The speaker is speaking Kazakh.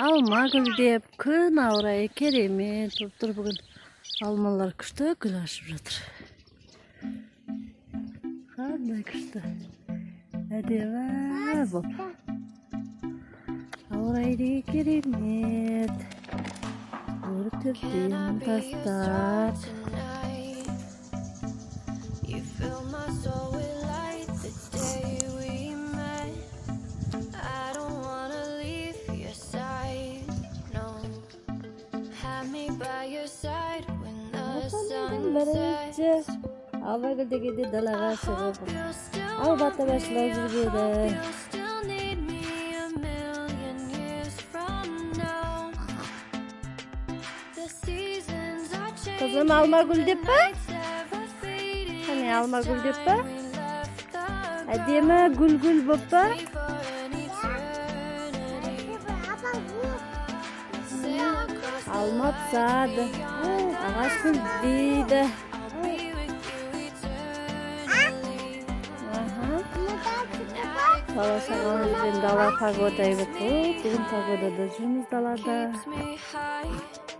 Алма гүлдеп, күн, ауа райы керемет болып тұр бүгін. Алмалар күшті гүл ашып жатыр. Қандай күшті, әдемі болып. Ауа райы деген керемет. Өріктерден тастап. Tonight. You fill my soul with light the day we met. I don't wanna leave your side. No. Have me by your side when the sun Бірінші sets. Алма гүлдегенде далаға шығып, You'll still алма тамашалап жүргені. You'll still need me a million years from now. The seasons are changing. Қызым, алма гүлдеп па? Nights ever fading. Қане, алма гүлдеп па? We left the Әдемі гүл гүл боп па? for an eternity. Sail across the Алма пысады, ағаш гүлдейді. I'll be with you eternally. Аха. Бала шағамызбен дала, погода әйбат қой бүгін, погодада жүрміз далада. Keeps me high.